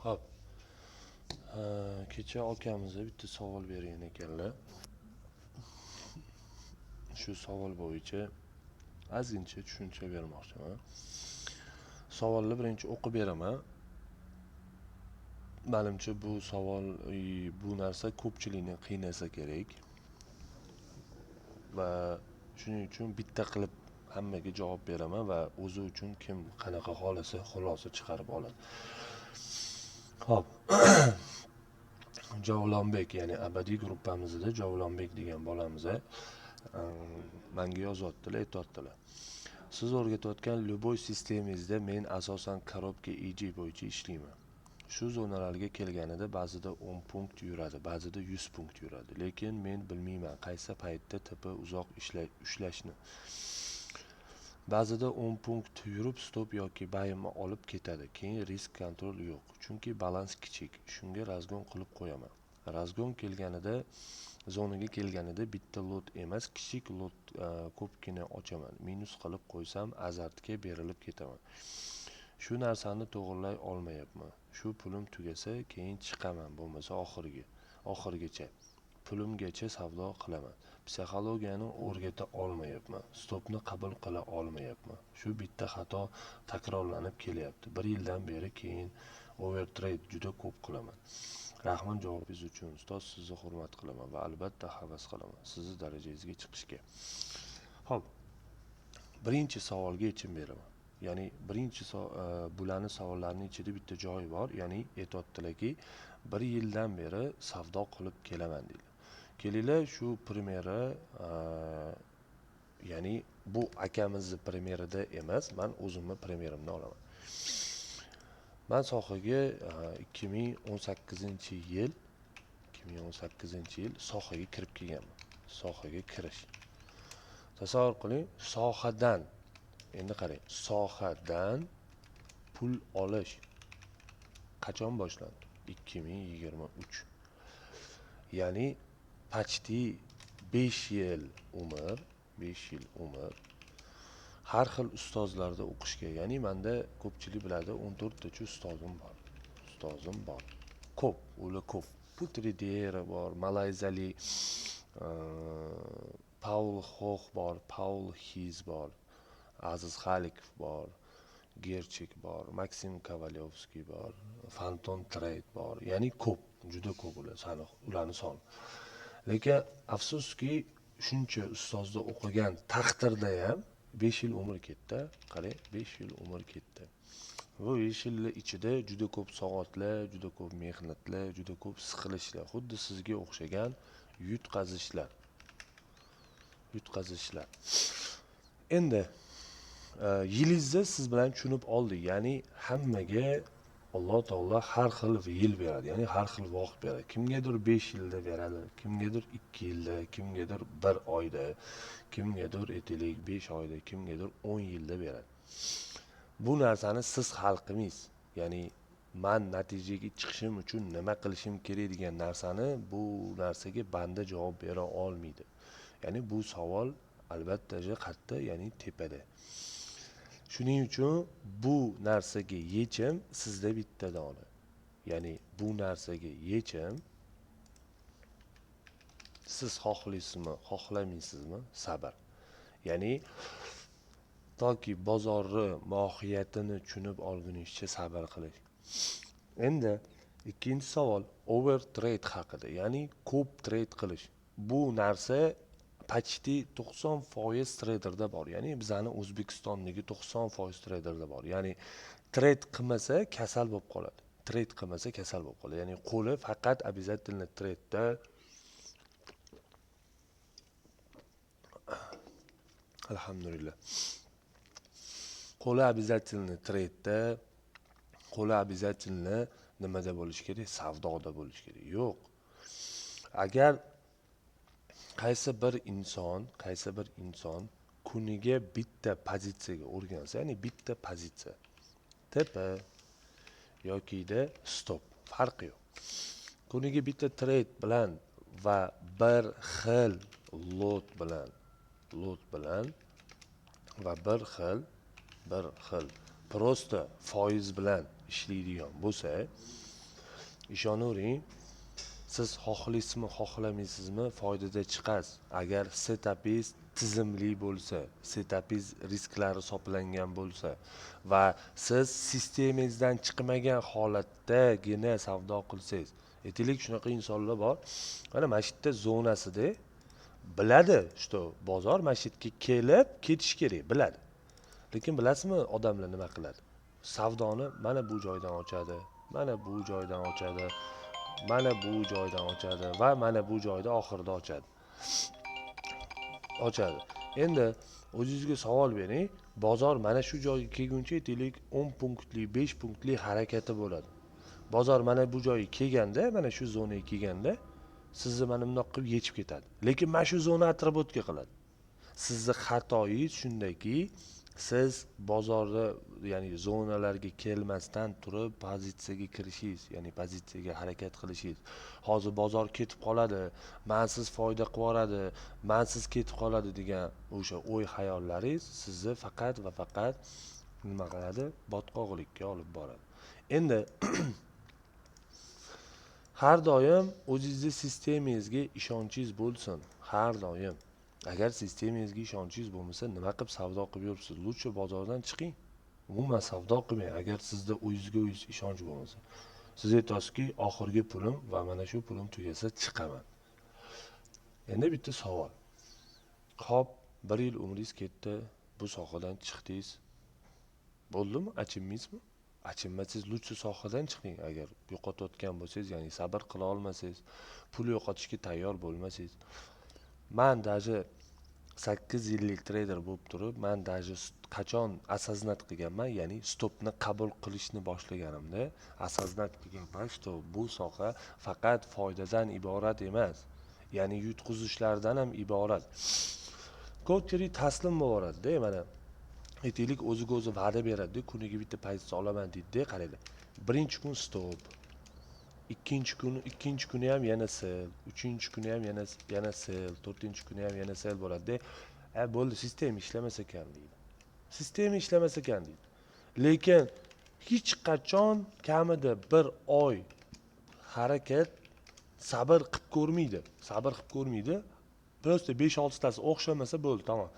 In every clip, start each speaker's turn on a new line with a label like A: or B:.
A: Xo'p. Kecha akamizga bitta savol bergan ekanlar. Shu savol bo'yicha ozgincha tushuncha bermoqchiman. Savolni birinchi o'qib beraman. Manimcha bu savol, bu narsa ko'pchilikni qiynasa kerak. Va shuning uchun bitta qilib hammaga javob beraman va o'zi uchun kim qanaqa xohlasa xulosa chiqarib oladi. Xo'p. Javlonbek, ya'ni abadiy gruppamizda Javlonbek degan bolamiz menga yozyaptilar, aytyaptilar. Siz o'rgatayotgan любой sistemangizda men asosan коробка EJ bo'yicha ishlayman. Shu zonalarga kelganida ba'zida 10 punkt yuradi, ba'zida 100 punkt yuradi. Lekin men bilmayman qaysi paytda TP uzoq ushlashni. Ba'zida 10 punkt yurib stop yoki buyimni olib ketadi. Keyin risk kontrol yo'q. Chunki balans kichik. Shunga разгон qilib qo'yaman. Разгон kelganida, zonaga kelganida bitta lot emas, kichik lot ko'pgina ochaman. Minus qilib qo'ysam azartga berilib ketaman. Shu narsani to'g'rilay olmayapman. Shu pulim tugasa keyin chiqaman, bo'lmasa oxirigacha pulimgacha savdo qilaman. Psixologiyani o'rgata olmayapman. Stopni qabul qila olmayapman. Shu bitta xato takrorlanib kelyapti. Bir yildan beri keyin overtrade juda ko'p qilaman. Rahmat javobingiz uchun ustoz, sizni hurmat qilaman va albatta havas qilaman sizni darajangizga chiqishga. Xo'p. Birinchi savolga yechim beraman. Ya'ni birinchi bularni savollarining ichida bitta joyi bor, ya'ni aytyaptilarki, bir yildan beri savdo qilib kelaman deydi. Kelinglar shu пример i, ya'ni bu akamizni пример ida emas, men o'zimni пример imni olaman. Man sohaga 2018-yil, 2018-yil sohaga kirib kelganman. Sohaga kirish. Tasavvur qiling, sohadan, endi qarang, sohadan pul olish qachon boshlandi? 2023. Ya'ni почти 5 yil umr, 5 yil umr har xil ustozlarda o'qishga, ya'ni menda ko'pchilik biladi, 14 tacha ustozim bor. Ustozim bor. Ko'p, ular ko'p. Putridiera bor, malayziyalik Paul Hoch bor, Paul Hiz bor, Aziz Xalikov bor, Gerchik bor, Maksim Kovalyovskiy bor, Fanton Trade bor. Ya'ni ko'p, juda ko'p ular, sani ularni soni. Lekin afsuski shuncha ustozda o'qigan taqdirda ham 5 yil umr ketdi. Qarang, 5 yil umr ketdi. Bu 5 yil ichida juda ko'p soatlar, juda ko'p mehnatlar, juda ko'p siqilishlar, xuddi sizga o'xshagan yutqazishlar. Yutqazishlar. Endi yilingizni siz bilan tushunib oldik. Ya'ni hammaga Alloh taolo har xil yil beradi, ya'ni har xil vaqt beradi. Kimgadir 5 yilda beradi, kimgadir 2 yilda, kimgadir 1 oyda, kimgadir aytaylik 5 oyda, kimgadir 10 yilda beradi. Bu narsani siz hal qilmaysiz. Ya'ni man natijaga chiqishim uchun nima qilishim kerak degan narsani, bu narsaga banda javob bera olmaydi. Ya'ni bu savol albatta qayerda, ya'ni tepada. Shuning uchun bu narsaga yechim sizda bitta dona. Ya'ni bu narsaga yechim siz xohlaysizmi, xohlamaysizmi, sabr. Ya'ni toki bozorni mohiyatini tushunib olguningizcha sabr qilish. Endi ikkinchi savol overtrade haqida, ya'ni ko'p trade qilish. Bu narsa почти 90% treyderda bor. Ya'ni bizani O'zbekistondagi 90% treyderda bor. Ya'ni trade qilmasa kasal bo'lib qoladi. Trade qilmasa kasal bo'lib qoladi. Ya'ni qo'li faqat обязательно trade'da. Alhamdulillah. Qo'li обязательно trade'da, qo'li обязательно nimada bo'lishi kerak? Savdoda bo'lishi kerak. Yo'q. Agar qaysi bir inson kuniga bitta pozitsiyaga o'rgansa, ya'ni bitta pozitsiya, TP yokida stop, farqi yo'q. Kuniga bitta trade bilan va bir xil lot bilan, va bir xil просто foiz bilan ishlaydigan bo'lsa, Ishonavering, siz xohlaysizmi, xohlamaysizmi, foydada chiqasiz. Agar setapingiz tizimli bo'lsa, setapingiz risklari hisoblangan bo'lsa va siz sistemangizdan chiqmagan holatdagina savdo qilsangiz. Aytaylik, shunaqa insonlar bor. Mana shu yerda zonasida biladi, что bozor mana shu yerga kelib ketishi kerak, biladi. Lekin bilasizmi, odamlar nima qiladi? Savdoni mana bu joydan ochadi, mana bu joydan ochadi, mana bu joydan ochadi va mana bu joyda oxirida ochadi. Ochadi. Endi o'zingizga savol bering. Bozor mana shu joyga kelguncha, aytaylik, 10 punktli, 5 punktli harakati bo'ladi. Bozor mana bu joyga kelganda, mana shu zonaga kelganda sizni mana bundoq qilib yechib ketadi. Lekin mana shu zona отработка qiladi. Sizni xatoyingiz shundaki, siz bozorda, ya'ni zonalarga kelmasdan turib pozitsiyaga kirishingiz, ya'ni pozitsiyaga harakat qilishingiz. Hozir bozor ketib qoladi, mansiz foyda qilib yuboradi, mansiz ketib qoladi degan o'sha o'y xayollaringiz sizni faqat va faqat nima qiladi? Botqoqlikka olib boradi. Endi har doim o'zingizni sistemangizga ishonchingiz bo'lsin, har doim. Agar sistemangizga ishonchingiz bo'lmasa, nima qilib savdo qilib yuribsiz? Лучше bozordan chiqing. Umuman savdo qilmang, agar sizda o'zingizga o'zingiz ishonch bo'lmasa. Siz aytasizki, oxirgi pulim va mana shu pulim tugasa chiqaman. Endi bitta savol. Xo'p, bir yil umringiz ketdi, bu sohadan chiqdingiz. Bo'ldimi? Achinmaysizmi? Achinmasangiz, лучше sohadan chiqing. Agar yo'qotayotgan bo'lsangiz, ya'ni sabr qila olmasangiz, pul yo'qotishga tayyor bo'lmasangiz. Man даже 8 yillik treyder bo'lib turib, man даже qachon осознать qilganman, ya'ni stopni qabul qilishni boshlaganimda осознать qilganman, что bu soha faqat foydadan iborat emas, ya'ni yutqizishlardan ham iborat. Ko'pchilik taslim bo'laveradida, mana aytaylik, o'ziga o'zi va'da beradida, kuniga bitta pozitsiya olaman deydida, qaranglar. Birinchi kun stop, ikkinchi kuni ham yana sell, uchinchi kuni ham yana sell, to'rtinchi kuni ham yana sell bo'ladida. A, bo'ldi, sistema ishlamas ekan deydi. Sistema ishlamas ekan deydi. Lekin hech qachon kamida bir oy harakat, sabr qilib ko'rmaydi. Sabr qilib ko'rmaydi. Просто 5-6 tasi o'xshamasa bo'ldi, tamom.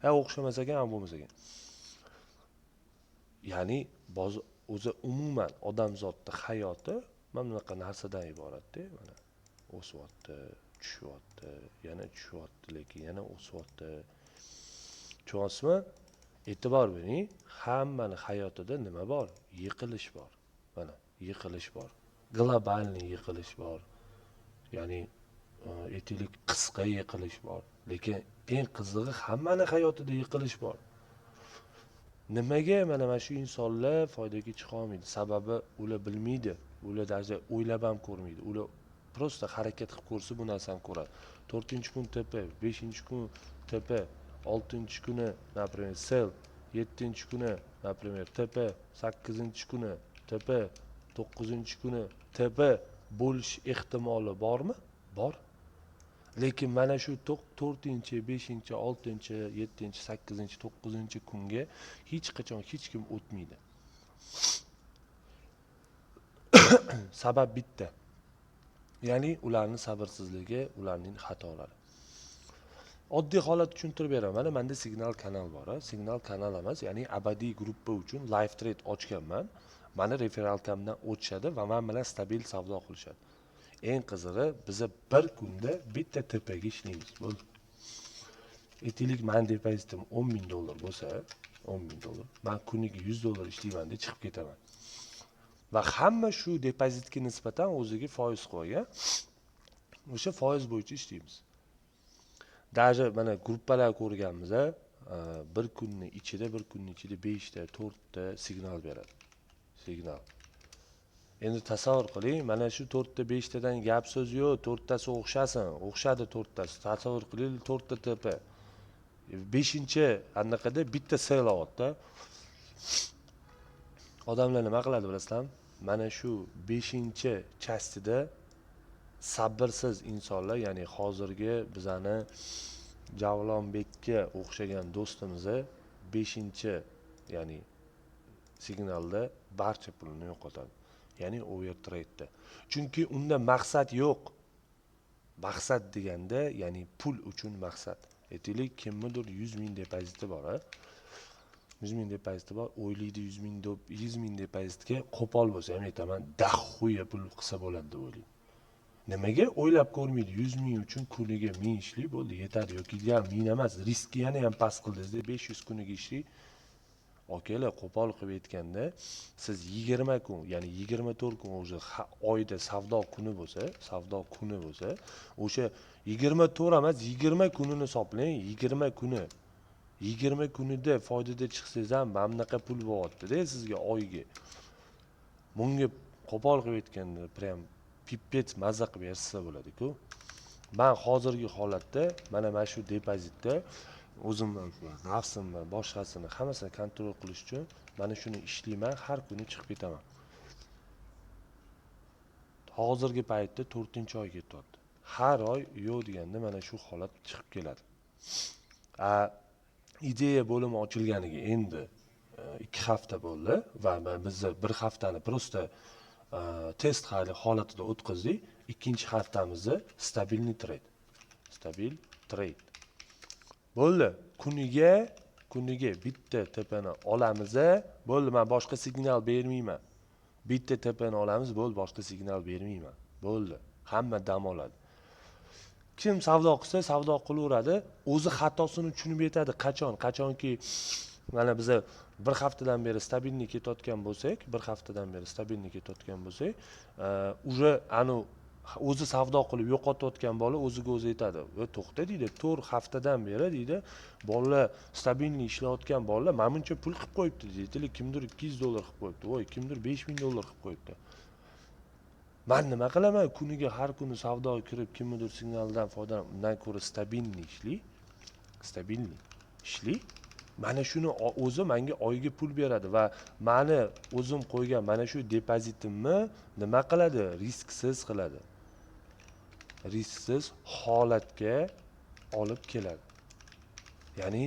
A: Ha, o'xshamas ekan, ham bo'lmas ekan. Ya'ni o'zi umuman odamzodni hayoti mana bunaqa narsadan iboratda. Mana o'syapti, tushyapti, yana tushyapti, lekin yana o'syapti. Tushunyapsizmi? E'tibor bering, hammani hayotida nima bor? Yiqilish bor. Mana yiqilish bor. Глобальный yiqilish bor. Ya'ni aytaylik, qisqa yiqilish bor. Lekin eng qizig'i, hammani hayotida yiqilish bor. Nimaga mana shu insonlar foydaga chiqa olmaydi? Sababi ular bilmaydi. Ular даже o'ylab ham ko'rmaydi. Ular просто harakat qilib ko'rsa, bu narsani ko'radi. 4-kun TP, 5-kun TP, 6-kuni, например, sell, 7-kuni, например, TP, 8-kuni TP, 9-kuni TP bo'lish ehtimoli bormi? Bor. Lekin mana shu 4-, 5-, 6-, 7-, 8-, 9-kunga hech qachon hech kim o'tmaydi. Sabab bitta. Ya'ni ularning sabrsizligi, ularning xatolari. Oddiy holat tushuntirib beraman. Mana menda signal kanal bor, a? Signal kanal emas, ya'ni abadiy gruppa uchun live trade ochganman. Mani рефералка mdan o'tishadi va men bilan stabil savdo qilishadi. Eng qizig'i, biza bir kunda bitta TPga ishlaymiz. Bo'ldi. Aytaylik, mani depozitim 10 ming dollar bo'lsa, 10 ming dollar. Men kuniga 100 dollar ishlayman deb chiqib ketaman. Va hamma shu depozitga nisbatan o'ziga foiz qo'ygan. O'sha foiz bo'yicha ishlaymiz. Даже mana gruppalar ko'rganmiz, bir kunni ichida 5 ta, 4 ta signal beradi. Signal. Endi tasavvur qiling, mana shu 4 ta, 5 tadan gap so'z yo'q, 4 tasi o'xshasin, o'xshadi 4 tasi. Tasavvur qiling, 4 ta TP. 5-, anaqada bitta sell olyapti. Odamlar nima qiladi, bilasizlarmi? Mana shu 5-частida sabrsiz insonlar, ya'ni hozirgi bizani Javlonbekka o'xshagan do'stimizni 5-, ya'ni signalda barcha pulini yo'qotadi. Ya'ni overtradeda. Chunki unda maqsad yo'q. Maqsad deganda, ya'ni pul uchun maqsad. Aytaylik, kimnidir 100 ming depoziti bor, a? 100 ming depoziti bor, o'ylaydi 100 ming 100 ming depozitga, qo'pol bo'lsa ham aytaman, дохуя pul qilsa bo'ladi deb o'ylaydi. Nimaga o'ylab ko'rmaydi? 100 ming uchun kuniga 1000 ishlaydi, bo'ldi, yetadi yoki ya 1000 emas, riskni yana ham past qildingizda, 500 kuniga ishlaydi. Akalar, qo'pol qilib aytganda, siz 20 kun, ya'ni 24 kun уже oyda savdo kuni bo'lsa, savdo kuni bo'lsa, o'sha 24 emas, 20 kunini hisoblang, 20 kuni. 20 kunida foydada chiqsangiz ham mana bunaqa pul bo'lyapti-da sizga oyiga. Bunga qo'pol qilib aytganda, прям пипец mazza qilib yashasa bo'ladi-ku. Man hozirgi holatda mana shu depozitda o'zimni nafsimni, boshqasini hammasini контроль qilish uchun mana shuni ishlayman, har kuni chiqib ketaman. Hozirgi paytda 4-oy ketyapti. Har oy yo'q deganda mana shu holat chiqib keladi. A ideya bo'limi ochilganiga endi 2 hafta bo'ldi va biz bir haftani просто test holatida o'tkazdik. Ikkinchi haftamizni стабильный trade. Stabil trade. Bo'ldi. Kuniga bitta TPni olamiz. Bo'ldi, men boshqa signal bermayman. Bitta TPni olamiz, bo'ldi, boshqa signal bermayman. Bo'ldi. Hamma dam oladi. Kim savdo qilsa, savdo qilaveradi. O'zi xatosini tushunib yetadi. Qachon? Qachonki mana biza bir haftadan beri стабильный ketayotgan bo'lsak, bir haftadan beri стабильный ketayotgan bo'lsak, уже anu o'zi savdo qilib yo'qotayotgan bola o'ziga o'zi aytadi: "E, to'xta", deydi, "4 haftadan beri", deydi, "bolalar, стабильный ishlayotgan bolalar mana buncha pul qilib qo'yibdi", deydi. Kimdir 200 dollar qilib qo'yibdi, voy, kimdir 5000 dollar qilib qo'yibdi. Man nima qilaman kuniga, har kuni savdoga kirib, kimnidir signalidan foydalanib? Undan ko'ra стабильный ishli, стабильный ishli. Mana shuni o'zi menga oyiga pul beradi va mani o'zim qo'ygan mana shu depozitimni nima qiladi? Risksiz qiladi, risksiz holatga olib keladi. Ya'ni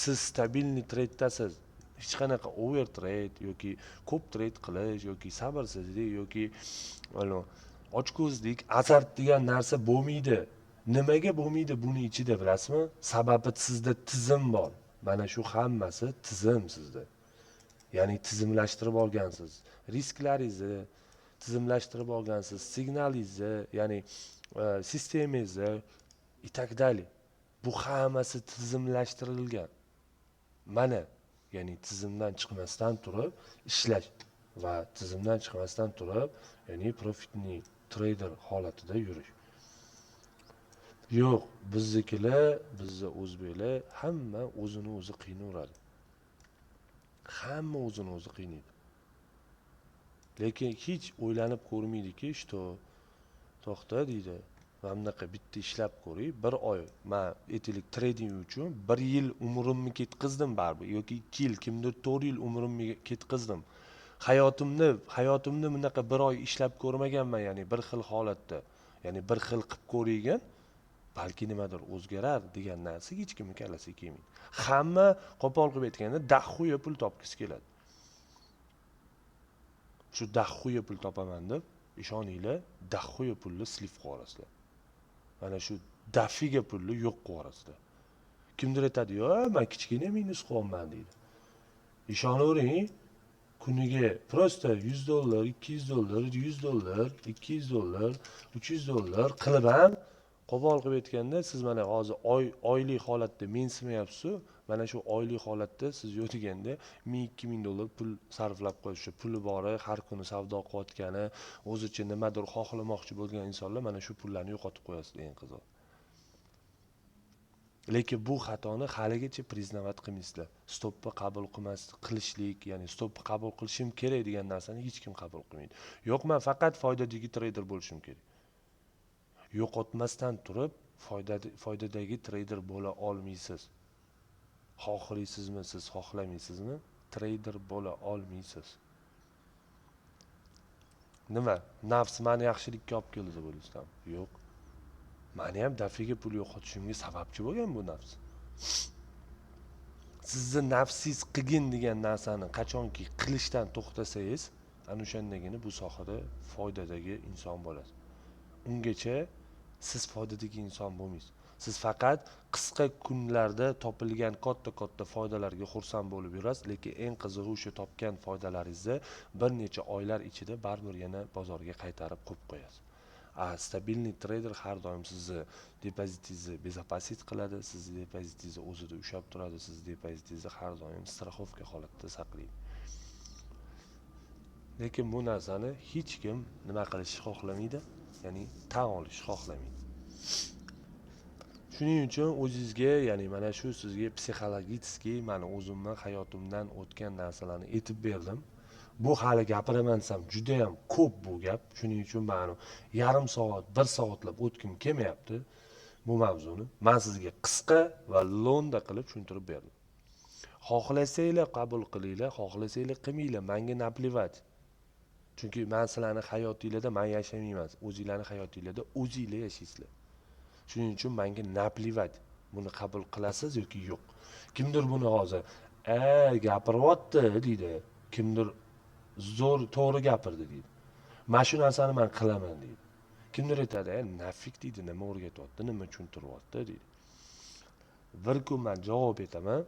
A: siz стабильный treydasiz, hech qanaqa over trade yoki ko'p trade qilish yoki sabrsizlik yoki ochko'zlik, azart degan narsa bo'lmaydi. Nimaga bo'lmaydi buni ichida, bilasizmi? Sababi sizda tizim bor. Mana shu hammasi tizim sizda, ya'ni tizimlashtirib olgansiz risklaringizni, tizimlashtirib olgansiz signalingizni, ya'ni sistemangizni и так далее. Bu hammasi tizimlashtirilgan. Mana, ya'ni tizimdan chiqmasdan turib ishlash va tizimdan chiqmasdan turib, ya'ni профитный treyder holatida yurish. Yo'q, biznikilar, bizni o'zbeklar hamma o'zini o'zi qiynaveradi, hamma o'zini o'zi qiynaydi, lekin hech o'ylanib ko'rmaydiki, что to'xta, deydi, mana bunaqa bitta ishlab ko'ray bir oy. Man, aytaylik, trading uchun bir yil umrimni ketkazdim baribir yoki 2 yil, kimdir 4 yil umrimni ketkazdim. Hayotimni bunaqa bir oy ishlab ko'rmaganman, ya'ni bir xil holatda, ya'ni bir xil qilib ko'raygan, balki nimadir o'zgarar degan narsa hech kimni kallasiga kelmaydi. Hamma, qo'pol qilib aytganda, дохуя pul topgisi keladi. Shu дохуя pul topaman deb, ishoninglar, дохуя pulni слив qilib yuborasizlar, mana shu дофига pulni yo'q qilib yuborasizlar. Kimdir aytadi: "Yo'q, man kichkina minus qilyapman", deydi. Ishonavering, kuniga просто 100 dollar, 200 dollar, 100 dollar, 200 dollar, 300 dollar qilib ham, qo'pol qilib aytganda, siz mana hozir oy, oylik holatda mensimayapsizu. Mana shu oylik holatda siz yo'q deganda 1000, 2000 dollar pul sarflab qo'yish. Shu puli bori, har kuni savdo qilayotgani, o'zicha nimadir xohlamoqchi bo'lgan insonlar mana shu pullarni yo'qotib qo'yasiz, eng qizig'i. Lekin bu xatoni haligacha признавать qilmaysizlar. Stopni qabul qilmas qilishlik, ya'ni stopni qabul qilishim kerak degan narsani hech kim qabul qilmaydi. Yo'q, man faqat foydadagi treyder bo'lishim kerak. Yo'qotmasdan turib foydadagi treyder bo'la olmaysiz. Xohlaysizmi siz, xohlamaysizmi, treyder bo'la olmaysiz. Nima, nafs mani yaxshilikka olib keldi deb o'ylaysizlarmi? Yo'q, mani ham дофига pul yo'qotishimga sababchi bo'lgan bu nafs. Sizni nafsingiz qilgin degan narsani qachonki qilishdan to'xtasangiz, Ana o'shandagina bu sohada foydadagi inson bo'lasiz. Ungacha siz foydadagi inson bo'lmaysiz. Siz faqat qisqa kunlarda topilgan katta-katta foydalarga xursand bo'lib yurasiz, lekin eng qizig'i o'sha topgan foydalaringizni bir necha oylar ichida baribir yana bozorga qaytarib qo'yib qo'yasiz. Стабильный treyder har doim sizni depozitingizni безопасить qiladi, sizni depozitingizni o'zida ushlab turadi, sizni depozitingizni har doim страховка holatida saqlaydi. Lekin bu narsani hech kim nima qilishni xohlamaydi, ya'ni tan olishni xohlamaydi. Shuning uchun o'zingizga, ya'ni mana shu sizga психологический mani o'zimni hayotimdan o'tgan narsalarni aytib berdim. Bu hali gapiraman desam juda ham ko'p bu gap. Shuning uchun man yarim soat, bir soatlab o'tgim kelmayapti bu mavzuni. Men sizga qisqa va lo'nda qilib tushuntirib berdim. Xohlasanglar qabul qilinglar, xohlasanglar qilmanglar, menga наплевать. Chunki men sizlarni hayotinglarda men yashamayman. O'zinglarni hayotinglarda o'zinglar yashaysizlar. Shuning uchun menga наплевать. Buni qabul qilasiz yoki yo'q. Kimdir buni hozir gapiryapti deydi. Kimdir zo'r, to'g'ri gapirdi deydi. Mana shu narsani men qilaman deydi. Kimdir aytadi, нафиг deydi, nima o'rgatyapti, nima tushuntiryapti deydi. Bir kun men javob aytaman.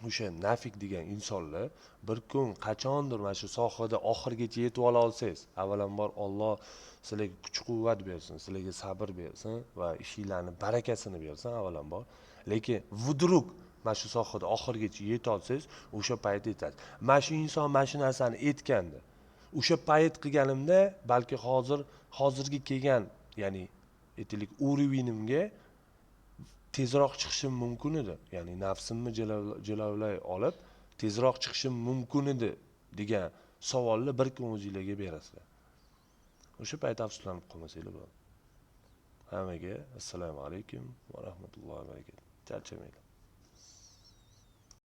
A: O'sha нафиг degan insonlar bir kun qachondir mana shu sohada oxirigacha yetib ola olsangiz, avvalambor Alloh sizlarga kuch-quvvat bersin, sizlarga sabr bersin va ishinglarni barakasini bersin avvalambor. Lekin вдруг mana shu sohada oxirigacha yeta olsangiz, o'sha payt aytasiz. Mana shu inson mana shu narsani aytgandi. O'sha payt qilganimda balki hozirgi kelgan, ya'ni aytaylik, уровень imga tezroq chiqishim mumkin edi. Ya'ni nafsimni jilovlay olib tezroq chiqishim mumkin edi degan savolni bir kun o'zinglarga berasizlar. O'sha payt afsuslanib qolmasanglar bo'ladi. Hammaga assalomu alaykum va rahmatullohi va barakatuh. Charchamanglar.